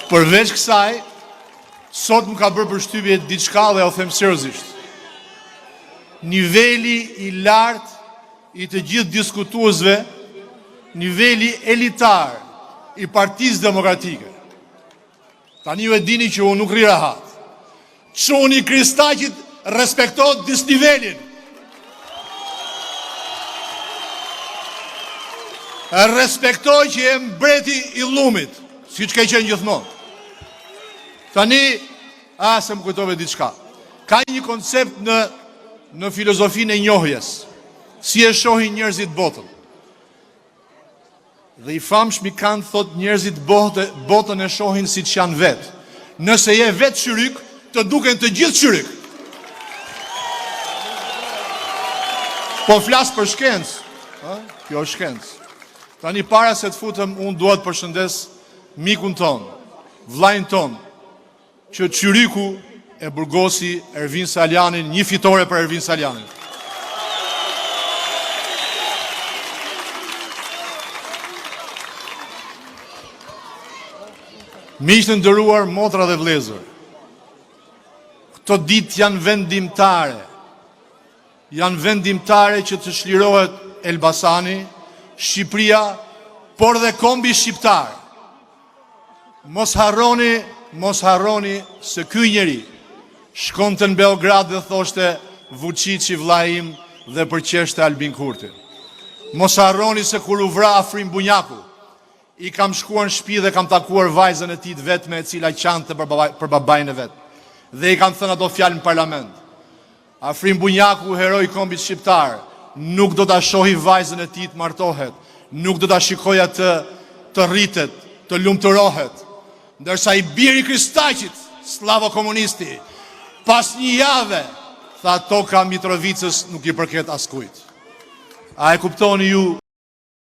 Përveç kësaj, sot më ka bërë përshtypje diçka dhe jua them seriozisht. Niveli i lartë i të gjithë diskutuesve, niveli elitar i Partisë Demokratike. Tani ju e dini që unë nuk rri rahat. Çuni i Kristaqit respekto disnivelin. Respekto që je mbreti i llumit, siç ke qenë gjithmonë. Tani, a se më kujtove diçka. Ka një koncept në në filozofinë e njohjes. Si e shohin njerëzit botën. Dhe i famshmi Kant thotë njerëzit bote, botën e shohin siç janë vetë. Nëse je vetë çyryk, të duken të gjithë çyryk. Po flas për shkencë, ë? Kjo është shkencë. Tani para se të futem, unë dua të përshëndes mikun tonë, vllain tonë, Që çyryku e burgosi Ervin Salianjin, një fitore për Ervin Salianjin. Miq të nderuar, motra dhe vëllezër, këto ditë janë vendimtare. Janë vendimtare që të çlirohet Elbasani, Shqipëria, por dhe kombi shqiptar. Mos harroni, mos harroni se ky njeri shkonte në Beograd dhe thoshte Vuçiçi vllai im dhe përqeshte Albin Kurtin. Mos harroni se kur u vra Afrim Bunjaku, i kam shkuar në shtëpi dhe kam takuar vajzën e tij të vetme e cila qante për, baba, për babain e vet. Dhe i kam thënë ato fjalë në parlament. Afrim Bunjaku, hero i kombit shqiptar, nuk do ta shohi vajzën e tij të martohet, nuk do ta shikojë atë të rritet, të lumturohet. Ndërsa i biri i Kristaqit, sllavo-komunisti, pas një jave, tha toka Mitrovicës nuk i përket askujt. A e kuptoni ju?